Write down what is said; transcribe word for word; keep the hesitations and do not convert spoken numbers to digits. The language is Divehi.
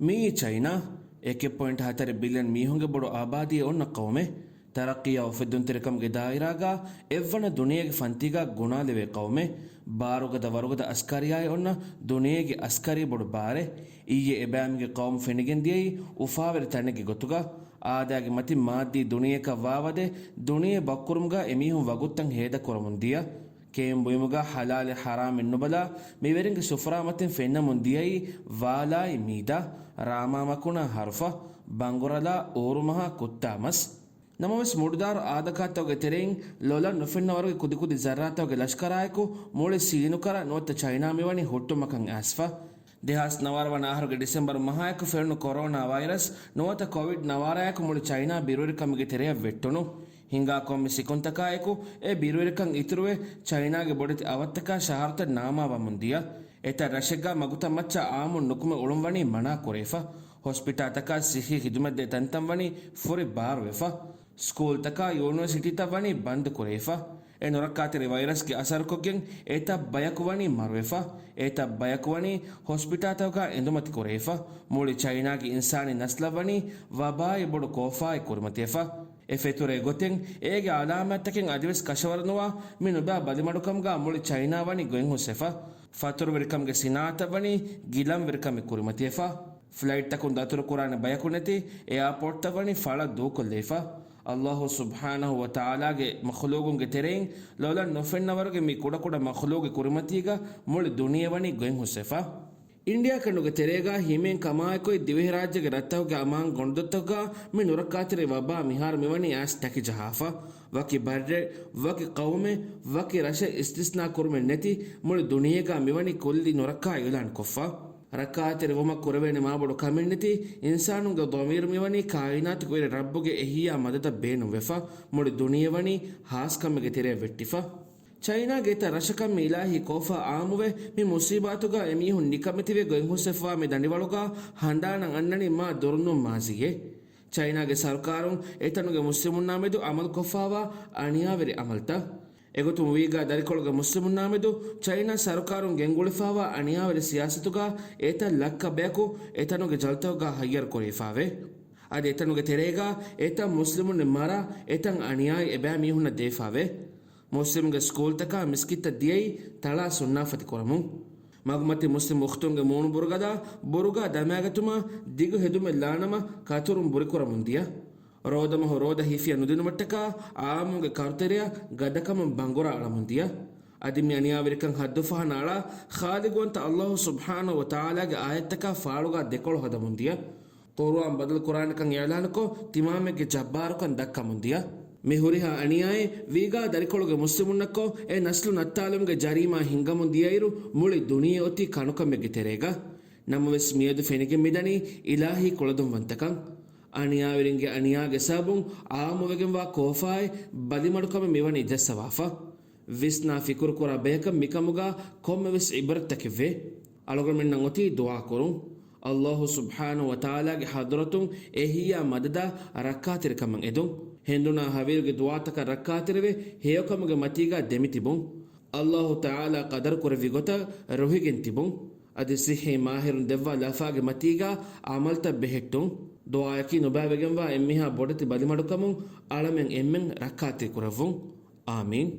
މިއީ ޗައިނާ، އެކެއް ޕޮއިންޓް ހަތަރެއް ބިލިއަން މީހުންގެ ބޮޑު އާބާދީއެއް އޮންނަ ޤައުމެއް. ތަރައްޤީއާ އުފެއްދުންތެރިކަމުގެ ދާއިރާގަ އެއްވަނަ ދުނިޔޭގެ ފަންތީގަ ގުނާލެވޭ ޤައުމެއް. ބާރުގަދަ ވަރުގަދަ އަސްކަރިއާއެއް އޮންނަ ދުނިޔޭގެ އަސްކަރީ ބޮޑު ބާރެއް. އިއްޔެ އެބައިމީހުންގެ ޤައުމު ފެނިގެން ދިޔައީ އުފާވެރި ތަނެއްގެ ގޮތުގަ. އާދައިގެ މަތިން މާއްދީ ދުނިޔެއަކަށް ވާވަދެ، ދުނިޔެ ބައްކުރުމުގަ އެމީހުން ވަގުތުތައް ހޭދަކުރަމުން ދިޔަ. ކެއިން ބުއިމުގަ ހަލާލެއް ހަރާމެއް ނުބަލާ، މިވެރިންގެ ސުފުރާމަތިން ފެންނަމުން ދިޔައީ ވާލާއި މީދާ، ރާމާ މަކުނާ ހަރުފަ، ބަނގުރަލާ އޫރުމަހާ ކުއްތާ މަސް. ނަމަވެސް، މުޑުދާރު އާދަކާތަކުގެ ތެރެއިން ލޮލަށް ނުފެންނަވަރުގެ ކުދިކުދި ޒައްރާތަކުގެ ލަޝްކަރާއެކު މުޅި ސީނުކަރަ ނުވަތަ ޗައިނާ މިވަނީ ހުއްޓުމަކަށް އައިސްފަ. ދެހާސް ނަވާރަ ވަނަ އަހަރުގެ ޑިސެމްބަރު މަހާއެކު ފެނުނު ކޮރޯނާ ވައިރަސް ނުވަތަ ކޮވިޑް ނަވާރައާއެކު މުޅި ޗައިނާ ބިރުވެރިކަމުގެ ތެރެއަށް ވެއްޓުނު. ހިނގާ ކޮންމެ ސިކުންތަކާއެކު އެ ބިރުވެރިކަން އިތުރުވެ، ޗައިނާގެ ބޮޑެތި އަވަށްތަކާ ޝަހަރުތައް ނާމާވަމުން ދިޔަ. އެތައް ރަށެއްގަ މަގުތައް މައްޗަށް އާއްމުން ނުކުމެ އުޅުން ވަނީ މަނާ ކުރެވިފަ. ހޮސްޕިޓާލްތަކާ ސިއްހީ ޚިދުމަތްދޭ ތަންތަން ވަނީ ފުރި ބާރުވެފަ. ސްކޫލްތަކާ ޔުނިވަރސިޓީތައް ވަނީ ބަންދު ކުރެވިފަ. އެ ނުރައްކާތެރި ވައިރަސްގެ އަސަރުކޮށްގެން އެތައް ބަޔަކު ވަނީ މަރުވެފަ. އެތައް ބަޔަކު ވަނީ ހޮސްޕިޓާލްތަކުގަ އެނދުމަތި ކުރެވިފަ. މުޅި ޗައިނާގެ އިންސާނީ ނަސްލަށް ވަނީ ވަބާއެއް ބޮޑު ކޯފާއެއް ކުރިމަތިވެފަ. އެ ފެތުރޭ ގޮތެއް އޭގެ އަލާމާތްތަކެއް އަދިވެސް ކަށަވަރުނުވާ މި ނުބާ ބަލިމަޑުކަމުގަ މުޅި ޗައިނާ ވަނީ ގޮތްހުސްވެފަ. ފަތުރުވެރިކަމުގެ ސިނާއަތަށް ވަނީ ގިލަންވެރިކަމެއް ކުރިމަތިވެފަ. ފްލައިޓްތަކުން ދަތުރުކުރާނެ ބަޔަކު ނެތި އެއާޕޯޓްތައް ވަނީ ފަޅަށް ދޫކޮށްލެވިފަ. އައްލާހު ސުބްޙާނަހު ވަ ތަޢާލާގެ މަޚުލޫގުންގެ ތެރެއިން ލޮލަށް ނުފެންނަވަރުގެ މި ކުޑަކުޑަ މަޚުލޫގެ ކުރިމަތީގަ މުޅި ދުނިޔެ ވަނީ ގޮތްހުސްވެފަ. އިންޑިއާ ކަނޑުގެ ތެރޭގަ ހިމޭން ކަމާއެކު ދިވެހިރާއްޖޭގެ ރަށްތަކުގެ އަމާން ގޮނޑުދޮށްތަކުގަ މި ނުރައްކާތެރި ވަބާ މިހާރު މިވަނީ އައިސް ޓަކި ޖަހާފަ. ވަކި ބައްރެއް، ވަކި ޤައުމެއް، ވަކި ރަށެއް އިސްތިސްނާ ކުރުމެއް ނެތި މުޅި ދުނިޔޭގަ މިވަނީ ކުއްލި ނުރައްކާ އިޢުލާން ކޮށްފަ. ރައްކާތެރި ވުމަށް ކުރެވޭނެ މާބޮޑު ކަމެއް ނެތި އިންސާނުންގެ ޟަމީރު މިވަނީ ކާއިނާތުގެ ވެރި ރައްބުގެ އެހީއާ މަދަދަށް ބޭނުންވެފަ. މުޅި ދުނިޔެ ވަނީ ހާސްކަމެއްގެ ތެރެއަށް ވެއްޓިފަ. ޗައިނާގެ އެތައް ރަށަކަށް މި އިލާހީ ކޯފާ އާއްމުވެ، މި މުޞީބާތުގަ އެމީހުން ނިކަމެތިވެ ގޮތްހުސްވެފަވާ މި ދަނޑިވަޅުގަ ހަނދާނަށް އަންނަނީ މާ ދުރުންދޫ މާޒީއެއް. ޗައިނާގެ ސަރުކާރުން އެތަނުގެ މުސްލިމުންނާމެދު އަމަލުކޮށްފަވާ އަނިޔާވެރި އަމަލުތައް. އެގޮތުން ވީގާ ދަރިކޮޅުގެ މުސްލިމުންނާމެދު ޗައިނާ ސަރުކާރުން ގެންގުޅިފަވާ އަނިޔާވެރި ސިޔާސަތުގަ އެތައް ލައްކަ ބަޔަކު އެތަނުގެ ޖަލުތަކުގަ ހައްޔަރު ކުރެވިފަވޭ. އަދި އެތަނުގެ ތެރޭގަ އެތައް މުސްލިމުން މަރާ، އެތައް އަނިޔާއި އެބައިމީހުންނަށް ދެވިފަވޭ. މުސްލިމުންގެ ސްކޫލްތަކާ މިސްކިތްތައް ދިޔައީ ތަޅާ ސުންނާފަތި ކުރަމުން. މަގުމަތި މުސްލިމް އުޚްތުންގެ މޫނު ބުރުގަދާ ބުރުގާ ދަމާގަތުމާ ދިގު ހެދުމެއް ލާނަމަ ކަތުރުން ބުރިކުރަމުން ދިޔަ. ރޯދަމަހު ރޯދަ ހިފިޔަ ނުދިނުމަށްޓަކާ އާއްމުންގެ ކަރުތެރެއަށް ގަދަކަމުން ބަނގުރާ އަޅަމުން ދިޔަ. އަދި މި އަނިޔާވެރިކަން ހައްދުފަހަނަ އަޅާ ޚާލިގުވަންތަ އައްލާހު ސުބްޙާނަހު ވަ ތަޢާލާގެ އާޔަތްތަކާ ފާޅުގާ ދެކޮޅު ހަދަމުން ދިޔަ. ޤުރުއާން ބަދަލުކުރާނެކަން އިޢުލާނުކޮށް، ތިމާމެއްގެ ޖައްބާރުކަން ދައްކަމުން ދިޔަ. މި ހުރިހާ އަނިޔާއެއް ވީގާ ދަރިކޮޅުގެ މުސްލިމުންނަށްކޮށް، އެ ނަސްލު ނައްތާލުމުގެ ޖަރީމާ ހިންގަމުން ދިޔައިރު، މުޅި ދުނިޔެ އޮތީ ކަނުކަމެއްގެ ތެރޭގަ. ނަމަވެސް، މިއަދު ފެނިގެން މިދަނީ އިލާހީ ކުޅަދުންވަންތަކަން. އަނިޔާވެރިންގެ އަނިޔާގެ ސަބަބުން އާއްމުވެގެންވާ ކޯފާއެއް ބަލިމަޑުކަމެއް މިވަނީ ޖައްސަވާފަ. ވިސްނާ ފިކުރުކުރާ ބަޔަކަށް މިކަމުގަ ކޮންމެވެސް ޢިބްރަތްތަކެއްވޭ. އަޅުގަނޑުމެންނަށް އޮތީ ދުޢާކުރުން. އައްލާހު ސުބްޙާނަހު ވަ ތަޢާލާގެ ޙަޟްރަތުން އެހީއާ މަދަދާ ރައްކާތެރިކަމަށް އެދުން. ހެނދުނާ ހަވީރުގެ ދުޢާތަކަށް ރައްކާތެރިވެ، ހެޔޮކަމުގެ މަތީގަ ދެމިތިބުން. އައްލާހު ތަޢާލާ ޤަދަރުކުރެއްވި ގޮތަށް ރުހިގެން ތިބުން. އަދި ޞިއްޙީ މާހިރުން ދެއްވާ ލަފާގެ މަތީގަ ޢަމަލުތައް ބެހެއްޓުން. ދުޢާއަކީ ނުބައިވެގެންވާ އެންމެހާ ބޮޑެތި ބަލިމަޑުކަމުން އަޅަމެން އެންމެން ރައްކާތެރިކުރެއްވުން. އާމީން.